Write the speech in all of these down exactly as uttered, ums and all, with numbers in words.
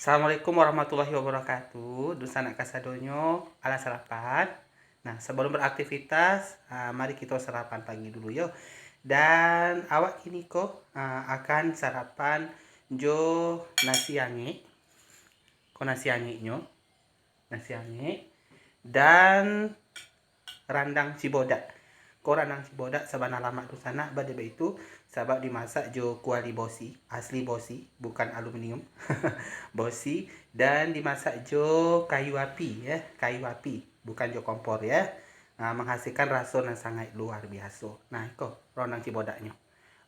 Assalamualaikum warahmatullahi wabarakatuh. Dunsanak kasadonyo, alah sarapan? Nah, sabalum baraktivitas, ah, mari kito sarapan pagi dulu yo. Dan awak kini ko, ah, akan sarapan jo nasi angek. Ko nasi angeknyo, nasi angek. Dan randang cibodak. Ko randang cibodak sabana lamak dunsanak, baa dek baitu, sabab dimasak jo kuali bosi, asli bosi, bukan aluminium. Bosi, dan dimasak jo kayu api, ya, kayu api, bukan jo kompor, ya. Ah, menghasilkan raso nan sangaik luar biaso. Nah, iko randang cibodaknyo.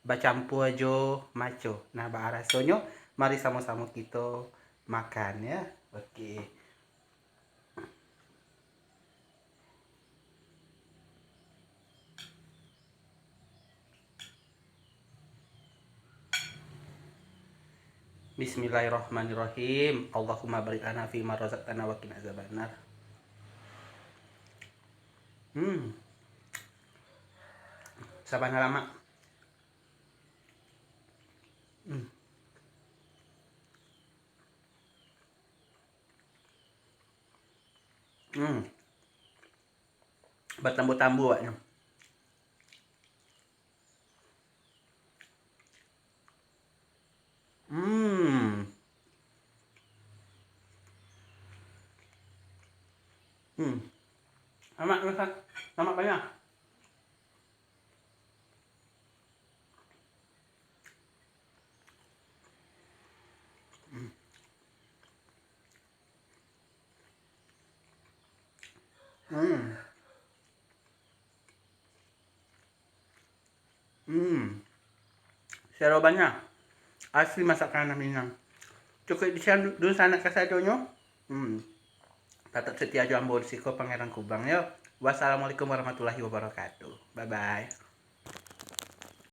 Bacampua jo maco. Nah, baa rasonyo? Mari samo-samo kito makan, ya. Oke. Bismillahirrahmanirrahim. Allahumma barik lana fi ma razaqtana wa qina azabannar. Hmm. Sabana lamak. Hmm. Hmm. Batambu-tambu awaknyo. Hmm. Hmm. Lamak, lamak, lamak banyak. Hmm. Hmm. Sero banyak. Asli masakan anak Minang. Cukuik di sinan du-, dunsanak kasadonyo. Hmm. Tatap setia jo ambo di siko Pangeran Kubang yo. Wassalamualaikum warahmatullahi wabarakatuh. Bye bye.